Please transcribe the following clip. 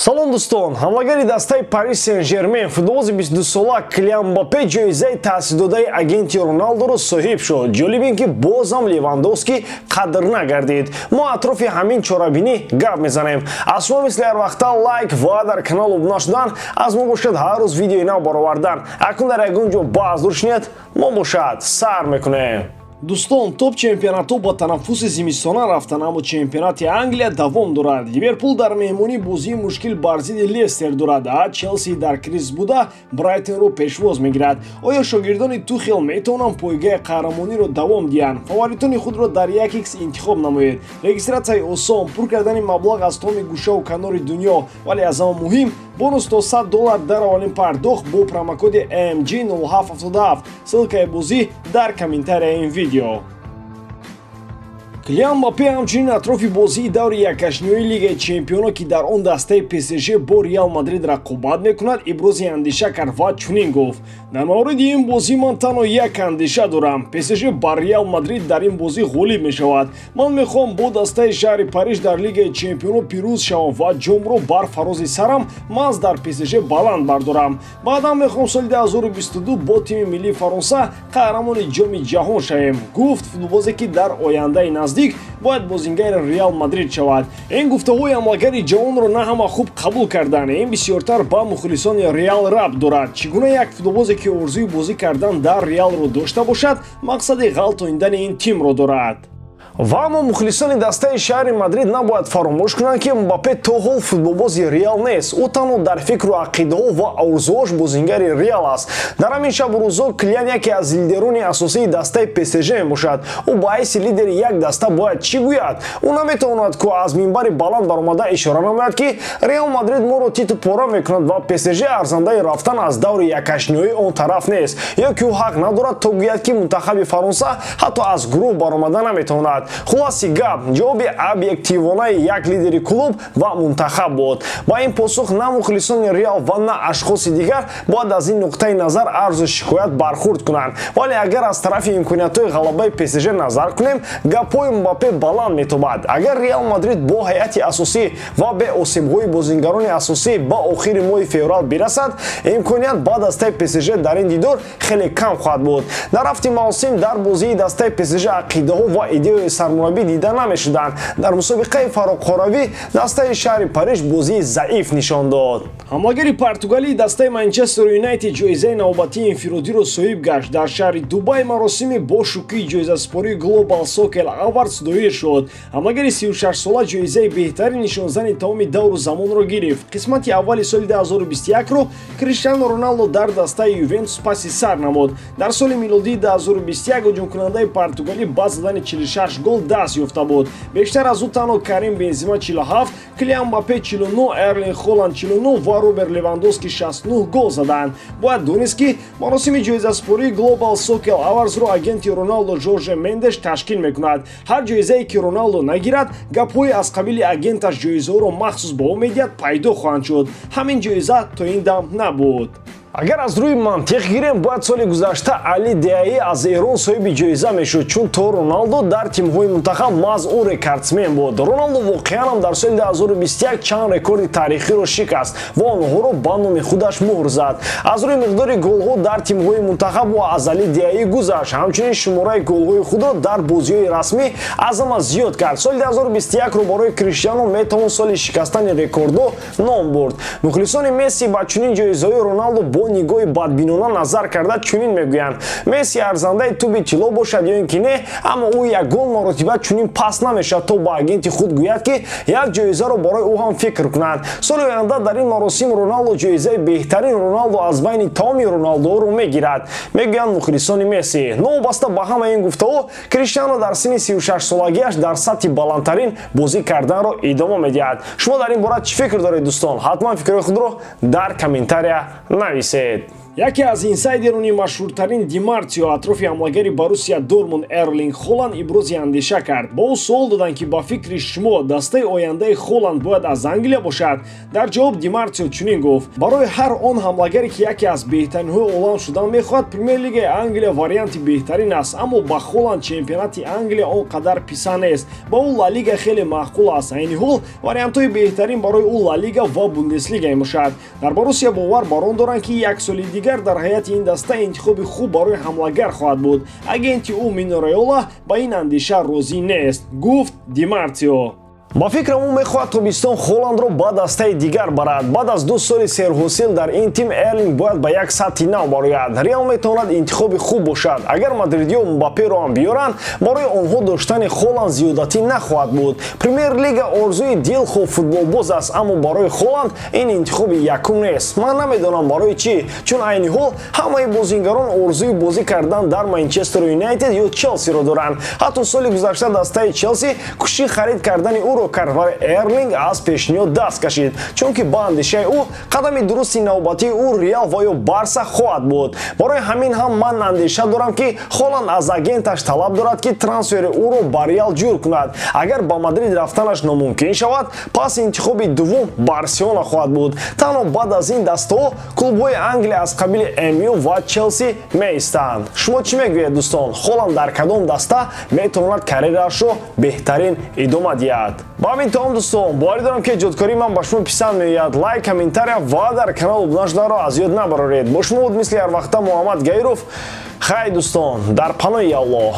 Салом дӯстон, ҳамлагари дастаи Париж Сен-Жермен футболбози 22-сола Килиан Мбаппе ҷоизаи таъсисдодаи агенти Роналдоро соҳиб шуд. Ҷолиб ин ки бозам Левандовски қадр нагардид. Мо атрофи ҳамин чорабинӣ гап мезанем. Аз шумо мисли ҳар вақта лайк ва дар канал обуна шудан, аз мо бошад ҳар рӯз видеои нав баровардан. Акнун дар ягон ҷо баҳс дур шинед, мо бошад сар мекунем. Дӯстон, топ чемпионатҳо ба танаффуси зимистона рафтанд, аммо чемпионати Англия давом дорад. Ливерпул дар меҳмонӣ бозии мушкил бар зидди Лестер дорад, а Челси дар кризис буда Брайтонро пешвоз мегирад. Оё шогирдони Тухел метавонанд пойгаи қаҳрамониро давом диҳанд? Фаворитони худро дар 1x интихоб намоед. Регистратсияи осон, пур кардани маблағ аз томи гӯшаву канори дунё, вале аз ҳама муҳим бонус то $100 дар аввалин пардохт бо промокоди MG0777. Ссылкаи бозӣ дар комментарияи ин видео. Килиан Мбаппе ҳамчунин атрофи бозии даври яккашниҳои Лигаи Чемпионо, ки дар он дастаи ПСЖ бо Реал Мадрид рақобат мекунад, ибрози андеша кард ва чунин гуфт: дар мавриди ин бозӣ ман танҳо як андеша дорам. ПСЖ бар Реал Мадрид дар ин бозӣ ғолиб мешавад. Ман мехоҳам бо дастаи шаҳри Париж дар Лигаи Чемпионо пирӯз шавам ва ҷомро бар фарози сарам маҳз дар ПСЖ баланд бардорам. Баъдан мехоҳам соли 2022 бо тими миллии Фаронса қаҳрамони ҷоми ҷаҳон шавем, гуфт футболбозе, ки дар ояндаи наздик бояд бозингари Реал Мадрид шавад. Ин гуфтаҳои ҳамлагари ҷавонро на ҳама хуб қабул карданд. Ин бисёртар ба мухлисони Реал рабт дорад. Чӣ гуна як футболбозе, ки орзуи бозӣ кардан дар Реалро дошта бошад, мақсади ғалтондани ин тимро дорад? Ва аммо мухлисони дастаи шаҳри Мадрид набояд фаромӯш кунанд, ки Мбаппе то ҳол футболбози Реал нест. Ӯ танҳо дар фикру ақидаҳо ва орзуҳош бозингари Реал аст. Дар ҳамин шабу рӯзо Килиан яке аз лидерони асосии дастаи ПСЖ мебошад. Ӯ ба ҳайси лидери як даста бояд чӣ гӯяд? Ӯ наметавонад ку аз минбари баланд баромада ишора намояд, ки Реал Мадрид моро титу пора мекунад ва ПСЖ арзандаи рафтан аз даври яккашниҳои он тараф нест. Ё ки ӯ ҳақ надорад то гӯяд, ки мунтахаби Фаронса ҳатто аз гурӯҳ баромада наметавонад. Хулоси гап, ҷавоби объективонаи як лидери клуб ва мунтахаб буд. Ба ин посух на мухлисони Реал ва на ашхоси дигар бояд аз ин нуқтаи назар арзу шикоят бархурд кунанд. Вале агар аз тарафи имкониятҳои ғалабаи ПСЖ назар кунем, гапҳои Мбаппе баланд метобад. Агар Реал Мадрид бо ҳайати асосӣ ва бе осебҳои бозингарони асосӣ ба охири моҳи феврал бирасад, имконият ба дастаи ПСЖ дар ин дидор хеле кам хоҳад буд. Дар рафти мавсим дар бозии дастаи ПСЖ ақидаҳо ва идеяи сармураббӣ дида намешуданд. Дар мусобиқаи фароқоравӣ дастаи шаҳри Париж бозии заиф нишон дод. Ҳамлагари португалии дастаи Манчестер Юнайтед ҷоизаи навбатии инфиродиро соҳиб гашт. Дар шаҳри Дубай маросими бо шӯкии ҷоизасупории Global Soccer Awards доир шуд. Ҳамлагари 36-сола ҷоизаи беҳтарин нишонзани тамоми давру замонро гирифт. Қисмати аввали соли 2021-ро Криштиану Роналдо дар дастаи Ювентус паси сар намуд. Дар соли милодии 2021 ҳуҷумкунандаи португалӣ ба задани 46 гол даст ёфта буд. Бештар аз ӯ танҳо Карим Бензима 47, Килиан Мбаппе 49, Эрлинг Холанд 49 ва Роберт Левандовски 69 гол заданд. Бояд донист, ки маросими ҷоизасупории Global Soccer Awards-ро агенти Роналдо Жорже Мендеш ташкил мекунад. Ҳар ҷоизае ки Роналдо нагирад, гапҳое аз қабили агенташ ҷоизаҳоро махсус ба ӯ медиҳад пайдо хоҳанд шуд. Ҳамин ҷоиза то ин дам набуд. Агар аз рӯи мантиқ гирем, бояд соли гузашта Али Деаи аз Эрон соҳиби ҷоиза мешуд, чун то Роналдо дар тимҳои мунтахаб маҳз ӯ рекордсмен буд. Роналдо воқеан ҳам дар соли 2021 чанд рекорди таърихиро шикаст ва онҳоро ба номи худаш муҳр зад. Аз рӯи миқдори голҳо дар тимҳои мунтахаб ӯ аз Али Деаи гузашт, ҳамчунин шумораи голҳои худро дар бозиҳои расмӣ аз ҳама зиёд кард. Соли 2021-ро барои Криштиану метавон соли шикастани рекордҳо ном бурд. Мухлисони Месси ба чунин ҷоизаҳои Роналдо бо нигоҳи бадбинона назар карда чунин мегӯянд: Месси арзандаи туби тилло бошад ё ин ки не, аммо ӯ ягон маротиба чунин пас намешавад то ба агенти худ гӯяд, ки як ҷоизаро барои ӯ ҳам фикр кунад. Соли оянда дар ин маросим Роналдо ҷоизаи беҳтарин Роналдо аз байни тамоми Роналдоро мегирад, мегӯянд мухлисони Месси. Новобаста ба ҳамаи ин гуфтаҳо, Криштиано дар синни 36-солагиаш дар сатҳи баландтарин бозӣ карданро идома медиҳад. Шумо дар ин бора чӣ фикр доред, дӯстон? Ҳатман фикрҳои худро дар комментария нависед. Яке аз инсайдерони машҳуртарин Ди Мартио атрофи ҳамлагари Боруссия Дортмунд Эрлинг Холанд ибрози андеша кард. Ба ӯ суол доданд, ки ба фикри шумо дастаи ояндаи Холанд бояд аз Англия бошад. Дар ҷавоб Ди Мартио чунин гуфт: барои ҳар он ҳамлагаре, ки яке аз беҳтаринҳои олам шудан мехоҳад, Премер-лигаи Англия варианти беҳтарин аст, аммо ба Холанд чемпионати Англия он қадар писанд нест. Ба ӯ Ла Лига хеле маъқул аст. Айни ҳол вариантҳои беҳтарин барои ӯ Ла Лига ва Бундеслига мебошад. Дар Боруссия бовар бар он доранд, ки як соли дигар дар ҳайати ин даста интихоби хуб барои ҳамлагар хоҳад буд. Агенти ӯ Мино Райола ба ин андеша розӣ нест, гуфт Ди Мартио. Ба фикрам, ӯ мехоҳад тобистон Холандро ба дастаи дигар барад. Баъд аз 2 соли серҳосил дар ин тим Эрлинг бояд ба як сатҳи нав барояд. Реал метавонад интихоби хуб бошад. Агар мадридиё Мбапперо ҳам биёранд, барои онҳо доштани Холанд зиёдатӣ нахоҳад буд. Премер-лига орзуи дилхоҳ футболбоз аст, аммо барои Холанд ин интихоби якум нест. Ман намедонам барои чӣ, чун айни ҳол ҳамаи бозингарон орзуи бозӣ кардан дар Манчестер Юнайтед ё Челсиро доранд. Ҳатто соли гузашта дастаи Челси кӯшиши харид кардани ӯро кард, вале Эрлинг аз пешниҳод даст кашид, чунки ба андешаи ӯ қадами дурусти навбатии ӯ Реал ва ё Барса хоҳад буд. Барои ҳамин ҳам ман андеша дорам, ки Холанд аз агенташ талаб дорад, ки трансфери ӯро ба Реал ҷур кунад. Агар ба Мадрид рафтанаш номумкин шавад, пас интихоби дуввум Барселона хоҳад буд. Танҳо баъд аз ин дастаҳо клубҳои Англия аз қабили МЮ ва Челси меистанд. Шумо чӣ мегӯед, дӯстон? Холанд дар кадом даста метавонад карьераашро беҳтарин идома диҳад? Ба ҳамин тамом, дӯстон. Боварӣ дорам, ки эҷодкории ман ба шумо писанд меояд. Лайк, комментария ва дар канал обуна шуданро аз ёд набароред. Бо шумо буд мисли ҳар вақта Муҳаммад Гаиров. Хай, дӯстон, дар паноҳи Аллоҳ.